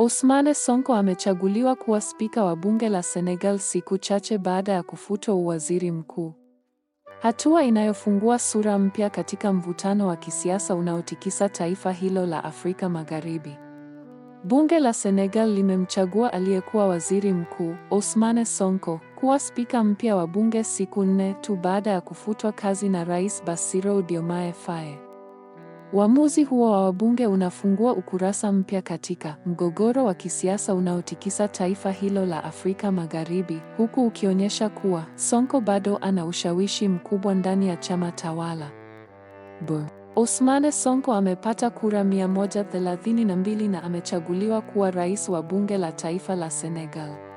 Ousmane Sonko amechaguliwa kuwa spika wa bunge la Senegal siku chache baada ya kufutwa uwaziri mkuu. Hatua inayofungua sura mpya katika mvutano wa kisiasa unaotikisa taifa hilo la Afrika Magharibi. Bunge la Senegal limemchagua aliyekuwa waziri mkuu, Ousmane Sonko, kuwa spika mpya wa bunge siku 4 tu baada ya kufutwa kazi na Rais Bassirou Diomaye Faye. Uamuzi huo wa wabunge unafungua ukurasa mpya katika mgogoro wa kisiasa unaotikisa taifa hilo la Afrika Magharibi, huku ukionyesha kuwa Sonko bado ana ushawishi mkubwa ndani ya chama tawala. Ousmane Sonko amepata kura 132 na amechaguliwa kuwa rais wa bunge la taifa la Senegal.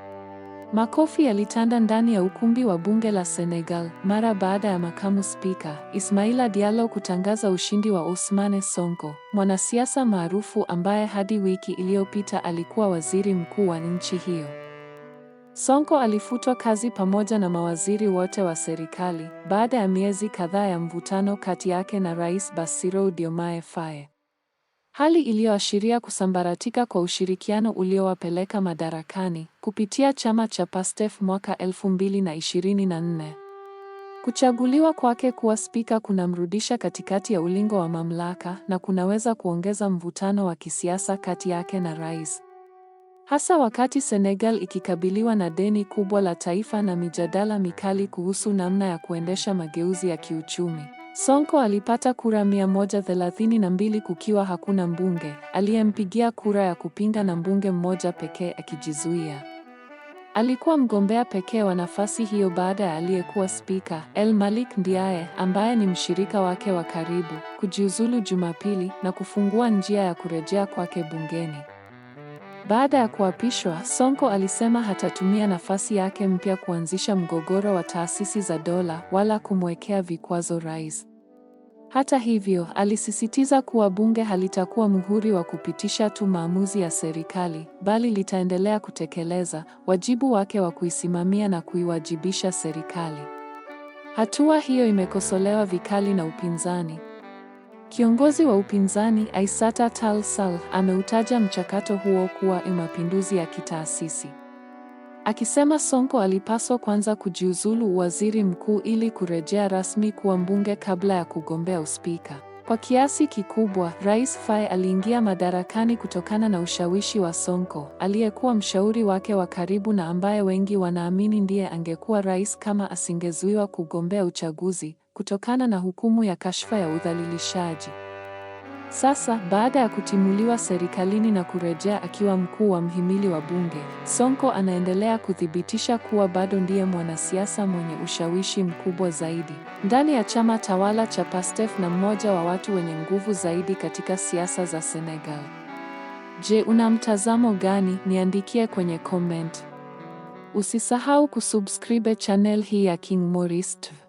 Makofi yalitanda ndani ya ukumbi wa bunge la Senegal mara baada ya makamu spika Ismaila Diallo kutangaza ushindi wa Ousmane Sonko, mwanasiasa maarufu ambaye hadi wiki iliyopita alikuwa waziri mkuu wa nchi hiyo. Sonko alifutwa kazi pamoja na mawaziri wote wa serikali baada ya miezi kadhaa ya mvutano kati yake na Rais Bassirou Diomaye Faye. Hali iliyoashiria kusambaratika kwa ushirikiano uliowapeleka madarakani kupitia chama cha PASTEF mwaka 2024. Kuchaguliwa kwake kuwa spika kunamrudisha katikati ya ulingo wa mamlaka na kunaweza kuongeza mvutano wa kisiasa kati yake na rais. Hasa wakati Senegal ikikabiliwa na deni kubwa la taifa na mijadala mikali kuhusu namna ya kuendesha mageuzi ya kiuchumi. Sonko alipata kura 132 kukiwa hakuna mbunge aliyempigia kura ya kupinga na mbunge mmoja pekee akijizuia. Alikuwa mgombea pekee wa nafasi hiyo baada ya aliyekuwa spika El Malick Ndiaye, ambaye ni mshirika wake wa karibu, kujiuzulu Jumapili na kufungua njia ya kurejea kwake bungeni. Baada ya kuapishwa, Sonko alisema hatatumia nafasi yake mpya kuanzisha mgogoro wa taasisi za dola wala kumwekea vikwazo rais. Hata hivyo, alisisitiza kuwa bunge halitakuwa muhuri wa kupitisha tu maamuzi ya serikali, bali litaendelea kutekeleza wajibu wake wa kuisimamia na kuiwajibisha serikali. Hatua hiyo imekosolewa vikali na upinzani. Kiongozi wa upinzani Aissata Tall Sall ameutaja mchakato huo kuwa mapinduzi ya kitaasisi, akisema Sonko alipaswa kwanza kujiuzulu uwaziri mkuu ili kurejea rasmi kuwa mbunge kabla ya kugombea uspika. Kwa kiasi kikubwa, Rais Faye aliingia madarakani kutokana na ushawishi wa Sonko, aliyekuwa mshauri wake wa karibu na ambaye wengi wanaamini ndiye angekuwa rais kama asingezuiwa kugombea uchaguzi kutokana na hukumu ya kashfa ya udhalilishaji. Sasa, baada ya kutimuliwa serikalini na kurejea akiwa mkuu wa mhimili wa bunge, Sonko anaendelea kuthibitisha kuwa bado ndiye mwanasiasa mwenye ushawishi mkubwa zaidi ndani ya chama tawala cha PASTEF na mmoja wa watu wenye nguvu zaidi katika siasa za Senegal. Je, una mtazamo gani? Niandikie kwenye comment. Usisahau kusubscribe channel hii ya King Morris TV.